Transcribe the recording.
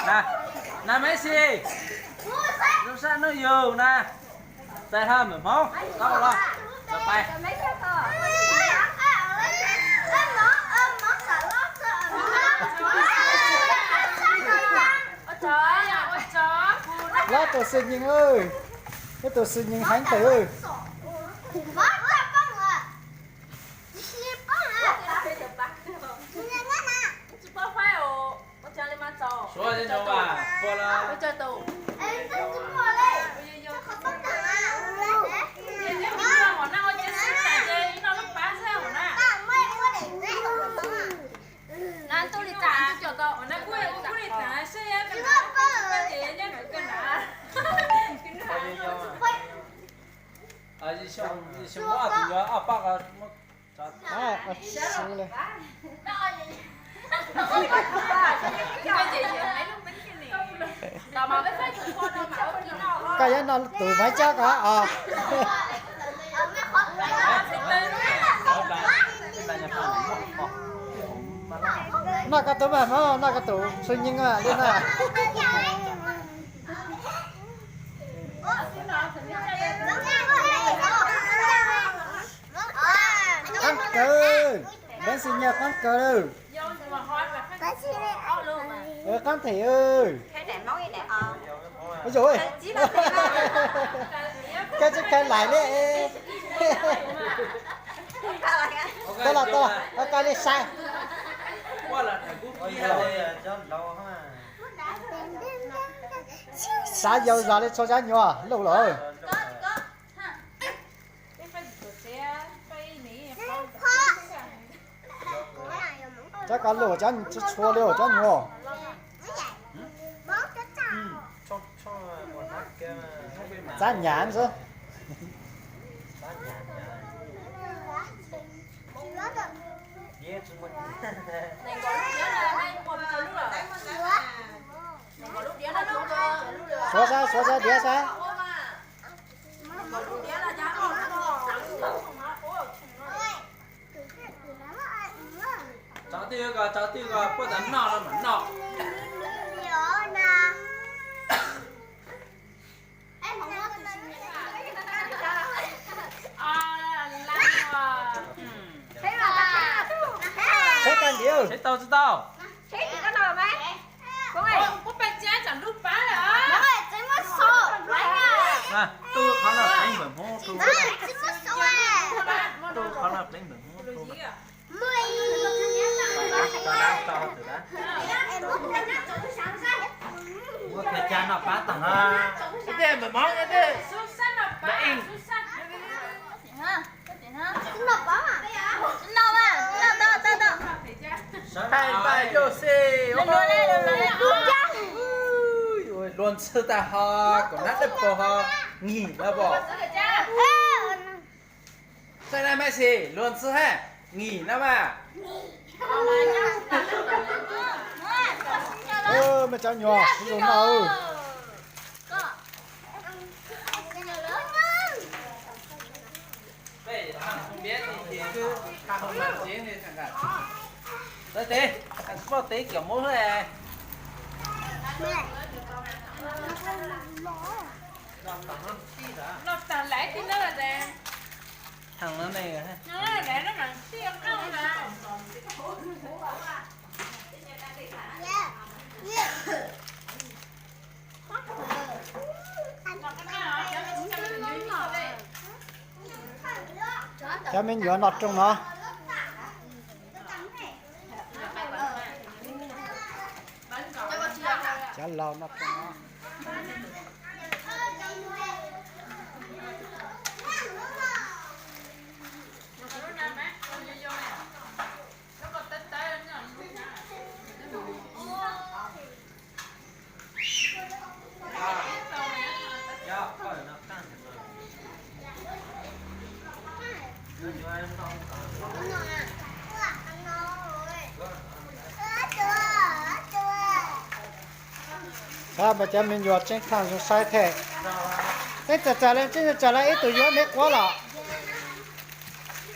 Na, na Messi, zoo sab hnub yug na, txais hlo mem hmoob tau los, tau pais. Lov tus xwm nyees, ib tug xwm nyees heev tes. Suav cov nyuag vas puas los? Xyoo ob tug nyuag ob pab qhov. Koj yuav noj tus maiv tsab ko os. Noj koj tus maj hmoob, noj koj tus xwm nyees li na. Qaab kawg, Leej Xwm Nyiag qaab kawg lawm. Qaab them. Ua, koj tsis khaws laim li. Tau los tau, koj li saib. Xav yau zog li txhua cov nyuag luj lawm. Cov ko luj, cov tsis tshua li cov nyuag. Txav nyam xwb. Suav saib, suav saib diav saib. Tso twj ko, tso twj ko, puab tas noj los mam noj. Saib tau ntiav, saib tau tsis tau. Tub qhov no pleev npawm hmoob, tub qhov no pleev npawm hmoob. Muab khaws cag noj pab tag no. Tej npawm hmoob, tej npawm ej. Luag ntxhi tas ho, kom nab dawb paug ho, ngim na pom. Saib na Maiv Xis, luag ntxhi hab, ngim na mas. Mej cov nyuag, kuv lug noj. Tes, poj tes kawm muab hab. Thaum no ne. Cov me nyuam noj rooj no. Cov laus noj rooj no. Ab, mas cov me nyuam tseem tham zoo saib thiab. Tseem txawm txawm li, tseem txawm txawm li ib tug yuav me quav los.